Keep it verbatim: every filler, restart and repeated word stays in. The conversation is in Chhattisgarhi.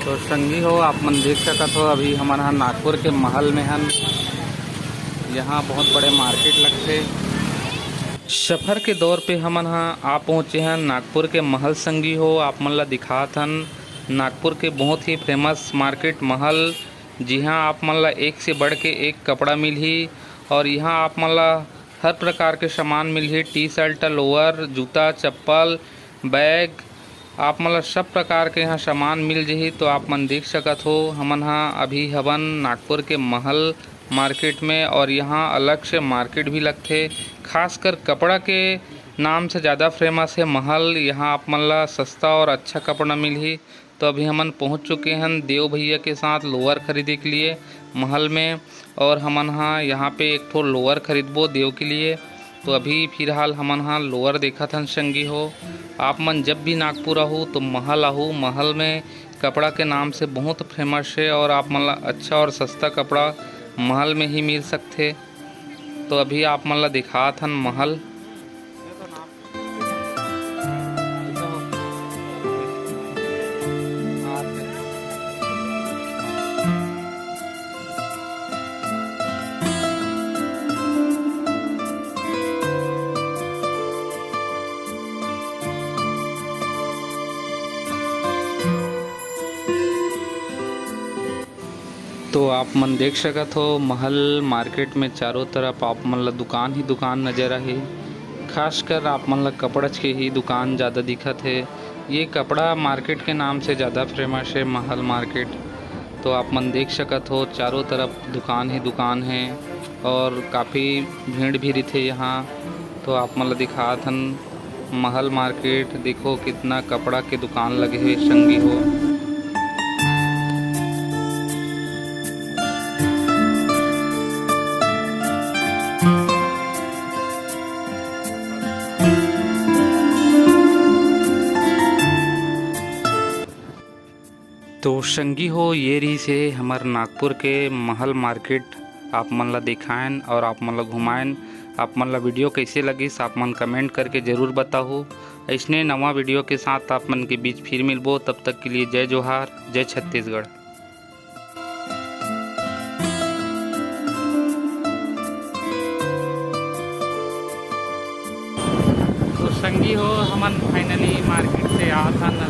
तो संगी हो, आप मन देख सकत हो, अभी हमन ह नागपुर के महल में हन। यहाँ बहुत बड़े मार्केट लगथे। सफर के दौर पे हमन ह आ पहुँचे हन नागपुर के महल। संगी हो, आप मन ला दिखात हन नागपुर के बहुत ही फेमस मार्केट महल, जिहाँ आप मन ला एक से बढ़ के एक कपड़ा मिलही और यहाँ आप मन ला हर प्रकार के सामान मिलही, टी शर्ट, लोअर, जूता, चप्पल, बैग, आप मन ला सब प्रकार के यहाँ सामान मिल जही। तो आप मन देख सकत हो, हमन हा अभी हवन नागपुर के महल मार्केट में और यहाँ अलग से मार्केट भी लगथे। खासकर कपड़ा के नाम से ज़्यादा फेमस है महल। यहाँ आप मन ला सस्ता और अच्छा कपड़ा मिलही। तो अभी हमन पहुँच चुके हन देव भैया के साथ लोअर खरीदे के लिए महल में। और हमन हा यहाँ पे एक ठो लोअर खरीदबो देव के लिए। तो अभी फिलहाल हमन हा लोअर देखत हन संगी हो। आप मन जब भी नागपुर आहू तो महल आहू, महल में कपड़ा के नाम से बहुत फेमस है और आप मन ला अच्छा और सस्ता कपड़ा महल में ही मिल सकथे। तो अभी आप मन ला दिखात हन महल। तो आप मन देख सकत हो, महल मार्केट में चारों तरफ आप मन ला दुकान ही दुकान नजर आही। खासकर आप मन ला कपड़च के ही दुकान ज़्यादा दिखत हे। ये कपड़ा मार्केट के नाम से ज़्यादा फेमस है महल मार्केट। तो आप मन देख सकत हो, चारों तरफ दुकान ही दुकान है और काफ़ी भीड़ भी रहिथे यहाँ। तो आप मन ला दिखात हन महल मार्केट। देखो कितना कपड़ा के दुकान लगे हुए संगी हो। तो संगी हो, ये रहिस हे हमर नागपुर के महल मार्केट। आप मन ला दिखाएन और आप मन ला घुमाएन। आप मन ला वीडियो कैसे लगिस, आप मन कमेंट करके जरूर बताहू। ऐसने नवा वीडियो के साथ आप मन के बीच फिर मिलबो। तब तक के लिए जय जोहार, जय छत्तीसगढ़। तो संगी हो, हमन finally मार्केट से आत हन